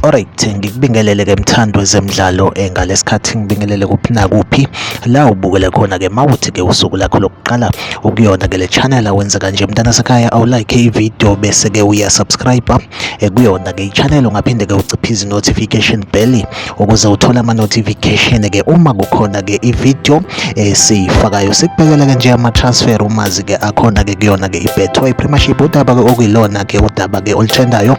Alright, ngikubingelele ke mthando wezemidlalo ngalesikhathi ngibingelele kuphi nakuphi la ubukele khona ke mawuthi ke usuku lakho lokuqala ukuyona ke le channel awenza kanje mntana sekhaya awulike i-video bese ke uya subscribe kuyona ke i-channel ungaphinde ke uciphize notification bell ukuze uthole ama-notification ke uma kukhona ke i-video esiyifakayo. Sikubhekele ke nje ama-transfer umazi ke akhona ke kuyona ke i-Betway Premiership, udaba ke okuyilona ke udaba ke olutrendayo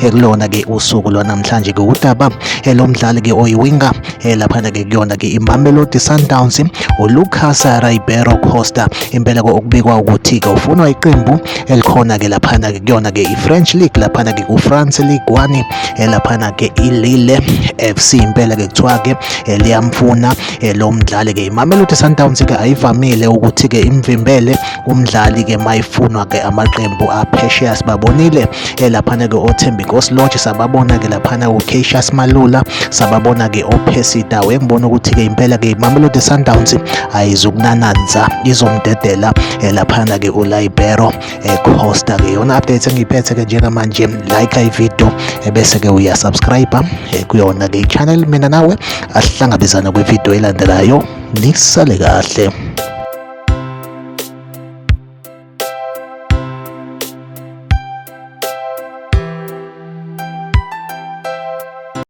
kulona ke usuku lwanamhlanje ke udaba lomdlali ke oyiwinga laphana ke kuyona ke iMamelodi Sundowns uLucas Ribeiro Costa. Impela ke okubikwa ukuthi ke ufunwa iqembu elikhona ke laphana ke kuyona ke i-French League, laphana ke ku-France League 1, laphana ke iLille FC. Impela ke kuthiwa ke liyamfuna lo mdlali ke. IMamelodi Sundowns ke ayivamile ukuthi ke imvimbele umdlali ke mayifunwa ke amaqembu aphesheya. Sibabonile laphana ke oThembinkosi Lorch, sababona ke laphana uCassius Malula, sababona ke oPercy Tau. Engibona ukuthi ke impela ke iMamelodi Sundowns ayizukunananza, izomdedela laphana ke uLibero Costa ke. Yona update engiyiphethe ke njengamanje. Like i-video bese ke uya subscribe kuyona ke i-channel. Mina nawe asihlangabezana kwi-video elandelayo, nisale kahle.